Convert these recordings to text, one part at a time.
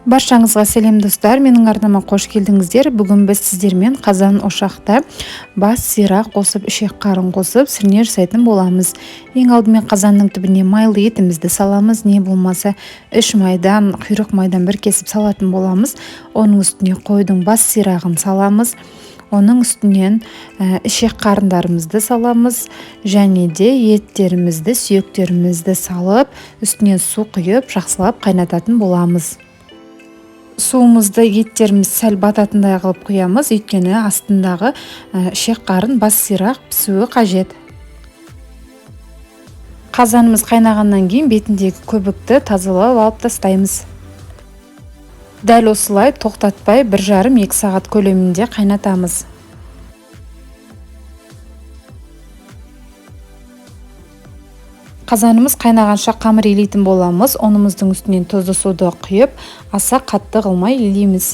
Баршаңызға сәлем, достар! Менің арнама қош келдіңіздер. Бүгін біз сіздермен қазан ошақта бас сирақ қосып, ішек қарын қосып, сірне жасайтын боламыз. Ең алдымен қазанның түбіне майлы етімізді саламыз, не болмаса іш майдан, құйрық майдан бір кесіп салатын боламыз. Оның үстіне қойдың бас сирағын саламыз. Оның үстінен ішек қарындарымызды саламыз және де еттерімізді, сүйектерімізді салып, үстіне су құйып, жақсылап қайнататын боламыз. Суымызды еттеріміз сәл бататындай қылып құямыз, өйткені астындағы ішек қарын, бас сирақ пісуі қажет. Қазанымыз қайнағаннан кейін бетіндегі көбікті тазалап алып тастаймыз. Дәл осылай тоқтатпай 1,5-2 сағат көлемінде қайнатамыз. Қазанымыз қайнағанша қамыр илейтін боламыз. Ұнымыздың үстінен тұзды суды құйып, аса қатты қылмай илейміз.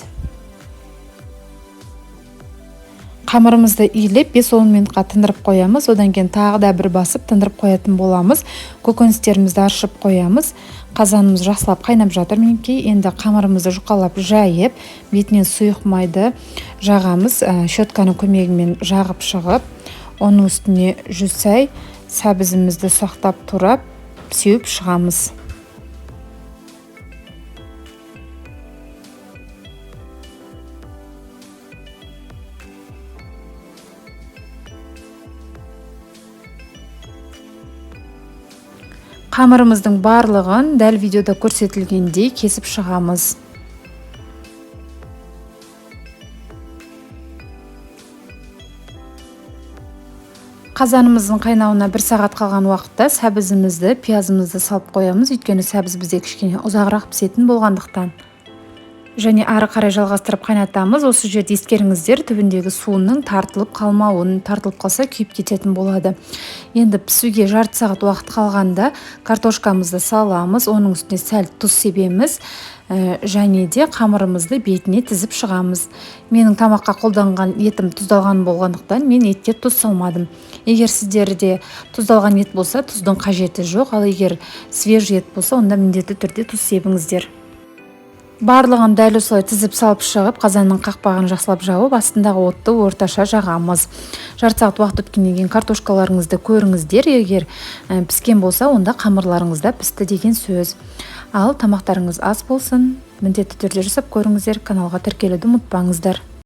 Қамырымызды илеп 5-10 минутқа тындырып қоямыз. Одан кейін тағы да бір басып тындырып қоятын боламыз. Көкөністерімізді аршып қоямыз. Қазанымыз жақсылап қайнап жатыр мінекей. Енді қамырымызды жұқалап жайып, бетінен сұйық майды жағамыз. Щетканың көмегімен жағып шығып, оның үстіне жүсәй сәбізімізді ұсақтап турап, сеуіп шығамыз. Қамырымыздың барлығын дәл видеода көрсетілгендей кесіп шығамыз. Қазанымыздың қайнауына 1 сағат қалған уақытта сәбізімізді, пиязымызды салып қоямыз, өйткені сәбіз бізде кішкене ұзағырақ пісетін болғандықтан. Және ары қарай жалғастырып қайнатамыз. Осы жерде ескеріңіздер, түбіндегі суының тартылып қалмауын, тартылып қалса күйіп кететін болады. Енді пісуге жарты сағат уақыт қалғанда картошкамызды саламыз, оның үстіне сәл тұз себеміз, және де қамырымызды бетіне тізіп шығамыз. Менің тамаққа қолданған етім тұздалған болғандықтан мен етке тұз салмадым. Егер сіздерде тұздалған ет болса, тұздың қажеті жоқ, ал егер свежий ет болса, онда міндетті түрде тұз себіңіздер. Барлығын дәл осылай тізіп салып шығып, қазанның қақпағын жақсылап жауып, астындағы отты орташа жағамыз. Жарты сағат уақыт өткеннен кейін картошкаларыңызды көріңіздер. Егер піскен болса, онда қамырларыңыз да пісті деген сөз. Ал тамақтарыңыз ас болсын, міндетті түрде жасап көріңіздер, каналға тіркелуді ұмытпаңыздар.